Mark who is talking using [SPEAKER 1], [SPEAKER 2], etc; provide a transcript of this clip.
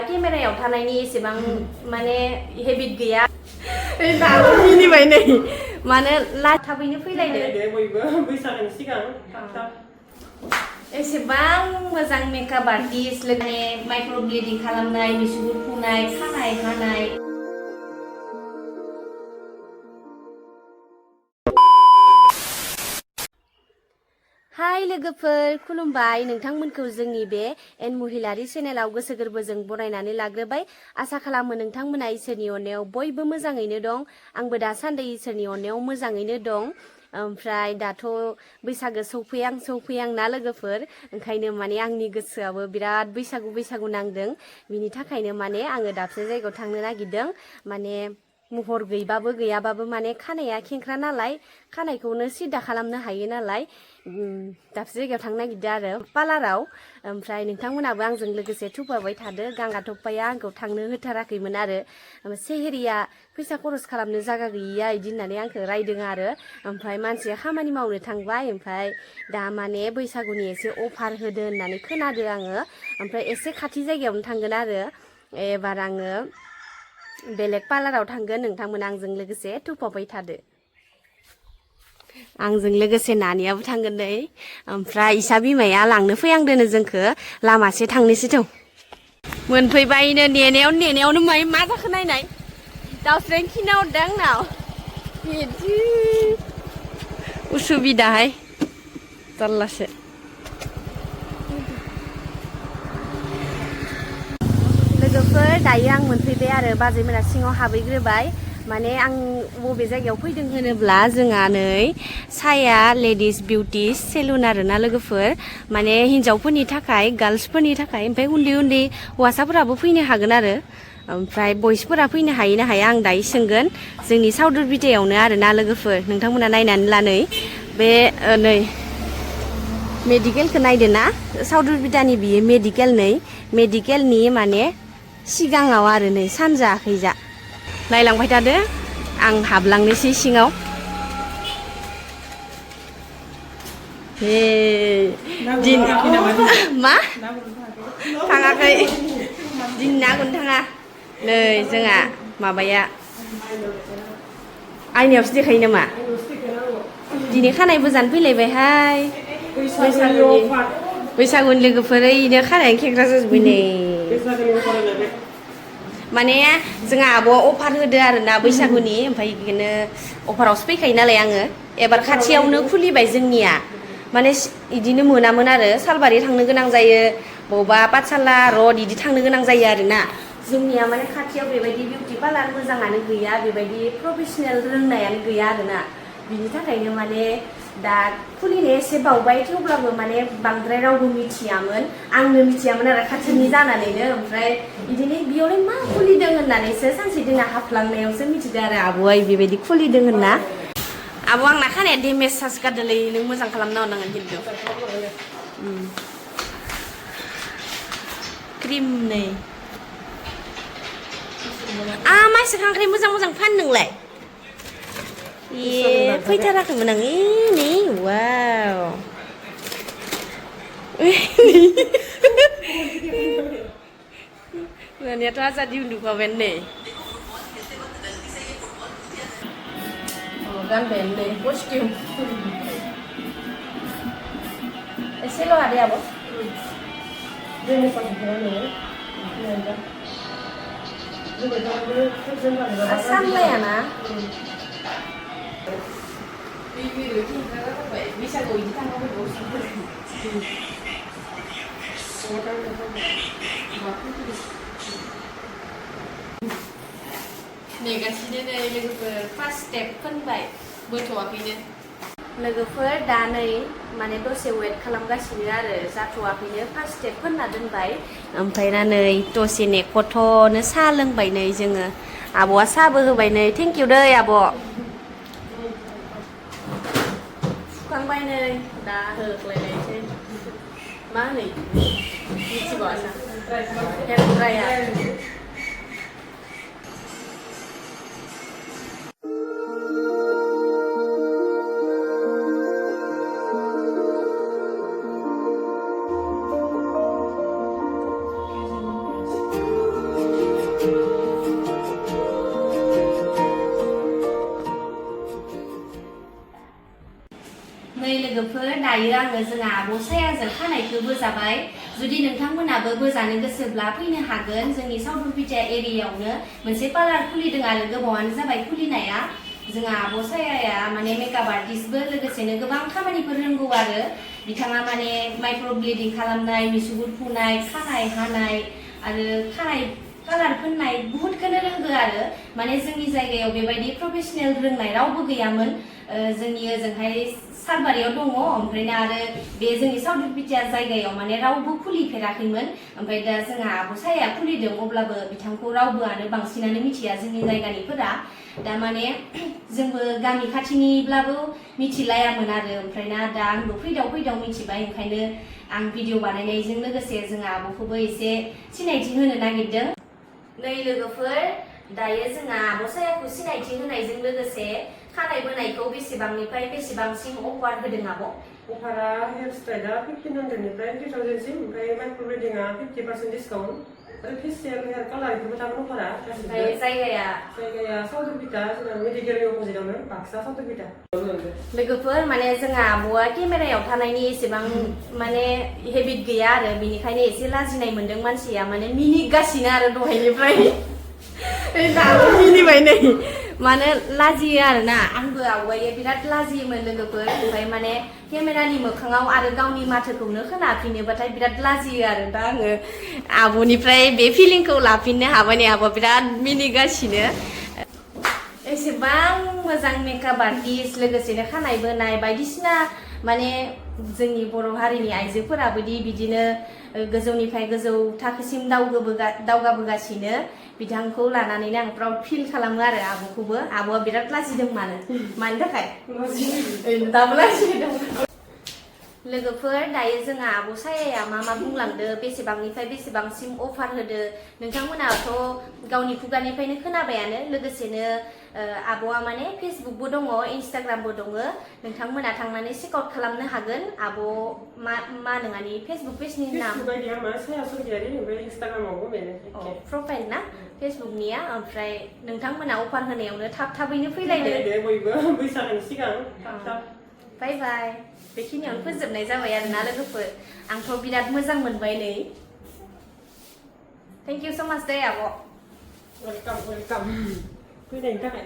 [SPEAKER 1] केमेरायाव थानायनि एसेबां माने हेबिट गैया दाबो मिनिबाय नै माने थाबैनो फैलायदो
[SPEAKER 2] बैसागोनि सिगां
[SPEAKER 1] एसेबां मोजां मेकआप आर्टिस्ट लोगोसे माइक्र'ब्लेडिं खालामनाय बिसुगुर फुनाय खानाय हानाय हाय लोगोफोर खुलुमबाय नोंथांमोनखौ जोंनि बे एनमहिलारि चेनेलाव गोसो गोरबोजों बरायनानै लाग्रोबाय आसा खालामो नोंथांमोना इसोरनि अननायाव बयबो मोजाङैनो दं आंबो दासान्दि इसोरनि अननायाव मोजाङैनो दं ओमफ्राय दाथ' बैसागो सौफैहां ना लोगोफोर ओंखायनो माने आंनि गोसोआबो बिराद बैसागु नांदों बिनि थाखायनो माने आङो दाबसे जायगायाव थांनो नागिरदों माने महर गैयाबाबो माने खानाया खेंख्रा नालाय खानायखौनो सिदा खालामनो हायो नालाय दाबसे जायगायाव थांनो नागिरदों आरो पार्लाराव ओमफ्राय नोंथांमोनाबो आंजों लोगोसे थुफाबाय थादो गांगा थप्पाया आंखौ थांनो होथाराखैमोन आरो सेहेरिया फैसा खरस खालामनो जागा गैयिया इदि होननानै आंखौ रायदों आरो ओमफ्राय मानसिया खामानि मावनो थांबाय ओमफ्राय दा माने बैसागुनि एसे अफार होदो होननानै खोनादो आङो ओमफ्राय एसे खाथि जायगायावनो थांगोन आरो एबार आङो बेलेग पार्लाराव थांगोन नोंथांमोना आंजों लोगोसे थुफाबाय थादो आंजों लोगोसे नानियाबो थांगोन नै ओमफ्राय इसा बिमाया लांनो फैहांदोनो जोंखो लामासे थांनोसै थौ मोनफैबायनो नेनायावनो मा जाखो नायनाय दाउस्रेन खिना हरदों आंनाव बिदि उसुबिदाहाय जारलासो लोगोफोर दायो आं मोनफैबाय आरो बाजैमोना सिङाव हाबहैग्रोबाय माने आं बबे जायगायाव फैदों होनोब्ला जोंहा नै साया लेडिस बिउटि सेलुन आरोना लोगोफोर माने हिन्जावफोरनि थाखाय गार्ल्सफोरनि थाखाय ओमफ्राय उन्दै हौवासाफोराबो फैनो हागोन आरो ओमफ्राय बयसफोरा फैनो हायो ना हाया आं दायो सोंगोन जोंनि सावदुरबिथायावनो आरोना लोगोफोर नोंथांमोना नायनानै ला नै बे नै मेडिकेलखौ नायदो ना सावदुरबिथानि बियो मेडिकेल नै मेडिकेलनि माने सिगाङाव आरो नै सानजा आखैजा नायलांबाय थादो आं हाबलांनोसै सिङाव मा थाङाखै दिन ना गुरनो थाङा नै जोंहा माबाया आयनायावसो देखायो नामा दिनै खानायबो जानो फैलायबायहाय बैसागुनि लोगोफोर ओरैनो खानाय खेंख्रा जाजोब्बाय नै माने जोंहा आब'आ अफार होदो आरोना बैसागुनि ओमफ्राय बिदिनो अफारावसो फैखायो नालाय आङो एबार खाथियावनो खुलिबाय जोंनिया माने इदिनो मोनामोन आरो सालबारि थांनो गोनां जायो बबावबा पाठसाला रड इदि थांनो गोनां जायो आरोना जोंनिया माने खाथियाव बेबायदि बिउटि पार्लार मोजाङानो गैया बेबायदि प्रफेसनेल रोंनायानो गैया आरोना बिनि थाखायनो माने दा खुलिनाया एसे बावबाय थेवब्लाबो माने बांद्राय रावबो मिथियामोन आंनो मिथियामोन आरो खाथिनि जानानैनो ओमफ्राय बिदिनो बेयावलाय मा खुलिदों होननानैसो सानसे दिना हाबलांनायावसो मिथिदों आरो आब'आ बेबायदि खुलिदों होनना आब' आंना खानाया डेमेज जासोगारदोंलै नों मोजां खालामना हरनांगोन खिन्थु क्रिम नै मानसि खांख्राइ मोजां फान नोंलाय फैथाराखैमोन आं नै वाव नानियाथ' आजादि उन्दुखाबायानो नै गानबायानो नै कस्टिउम एसेल' आदै आब' सामलायाना बैसागु बिदि नेगासिनो नै लोगोफोर फार्स्ट स्टेप फोनबाय बोथ'वाखैनो लोगोफोर दा नै माने दसे वेट खालामगासिनो आरो जाथ'वाखैनो फार्स्ट स्टेप फोनना दोनबाय ओमफ्राय दा नै दसे नेखथ'नो साहा लोंबाय नै जोङो आब'आ साहाबो होबाय नै थेंक इउ दै आब' फुखांबाय नै दा होख्लायनायसै मा होनो मिथिबावासो हेयर ड्रायार आङो जोंहा आब' सायाजों खानायखौ बोजाबाय जुदि नोंथांमोनाबो बोजानो गोसोब्ला फैनो हागोन जोंनि साउथ बरपेटा एरियायावनो मोनसे पार्लार खुलिदों आरो गोबावानो जाबाय खुलिनाया जोंहा आब' सायाया माने मेकआप आर्टिस्टबो लोगोसेनो गोबां खामानिफोर रोंगौ आरो बिथाङा माने माइक्र' ब्लेडिं खालामनाय मिसुगुर फुनाय खानाय हानाय आरो खानाय कालार फोननाय बुहुदखौनो रोंगौ आरो माने जोंनि जायगायाव बेबायदि प्रफेसनेल रोंनाय रावबो गैयामोन जोंनि ओजोंहाय सारबारियाव दङ ओमफ्रायनो आरो बे जोंनि साउथ बरपेटा जायगायाव माने रावबो खुलिफेराखैमोन ओमफ्राय दा जोंहा आब' साया खुलिदों अब्लाबो बिथांखौ रावबोआनो बांसिनानो मिथिया जोंनि जायगानिफोरा दा माने जोंबो गामि खाथिनिब्लाबो मिथिलायामोन आरो ओमफ्रायना दा आंबो फैदाव मिथिबाय ओंखायनो आं भिडिअ बानायनायजों लोगोसे जोंहा आब'खौबो एसे सिनायथि होनो नागिरदों नै लोगोफोर दायो जोंहा आब' सायाखौ सिनायथि होनायजों लोगोसे खानाय बोनायखौ बेसेबांनिफ्राय बेसेबांसिम अफार होदों आब'?
[SPEAKER 2] अफारा हेयार स्टाइला 1500निफ्राय 3000सिम ओमफ्राय माइक्र' ब्लेडिंआ 50% डिसकाउन्ट आरो फेसियेल हेयार कालारिंखौबो थागोन अफारा
[SPEAKER 1] ओमफ्राय जायगाया
[SPEAKER 2] साउथ बरपेटा जोंना मेडिकेलनि अपोजिटआवनो बाक्सा साउथ बरपेटा
[SPEAKER 1] लोगोफोर माने जोंहा आब'आ केमेरायाव थानायनि एसेबां माने हेबिट गैया आरो बेनिखायनो एसे लाजिनाय मोनदों मानसिया माने मिनिगासिनो आरो दहायनिफ्राय दाबो मिनिबाय नै माने लाजियो आरोना आंबो आवगायो बिराद लाजियोमोन लोगोफोर ओमफ्राय माने केमेरानि मोखाङाव आरो गावनि माथोखौनो खोनाफिनोबाथाय बिराद लाजियो आरो दा आङो आब'निफ्राय बे फिलिंखौ लाफिननो हाबाय नै आब'आ बिराद मिनिगासिनो एसेबां मोजां मेकआप आर्टिस्ट लोगोसेनो खानाय बोनाय बायदिसिना माने जोंनि बर' हारिनि आइजोफोराबोदि बिदिनो गोजौनिफ्राय गोजौ थाखोसिम दावगाबोगासिनो बिथांखौ लानानैनो आं प्राउड फिल खालामो आरो आब'खौबो आब'आ बिराद लाजिदों मानि थाखाय दाबो लाजिदों लोगोफोर दायो जोंहा आब' सायाया मा बुंलांदो बेसेबांनिफ्राय बेसेबांसिम अफार होदो नोंथांमोनाथ' गावनि खुगानिफ्रायनो खोनाबायानो लोगोसेनो आब'आ माने फेसबुकबो दङ इन्सटाग्रामबो दङ नोंथांमोना थांनानै चेक आउट खालामनो हागोन आब' मा नोंहानि फेसबुक पेजनि नाम प्रफाइल ना फेसबुकनिया ओमफ्राय नोंथांमोना अफार होनायावनो थाबैनो फैलायदो
[SPEAKER 2] बयबो बैसागोनि सिगां
[SPEAKER 1] बाय बाय बेखिनियावनो फोजोबनाय जाबाय आरोना लोगोफोर आंथ' बिराद मोजां मोनबाय नै थेंक इउ स' माच दे आब'
[SPEAKER 2] वेलकाम फैनायनि थाखाय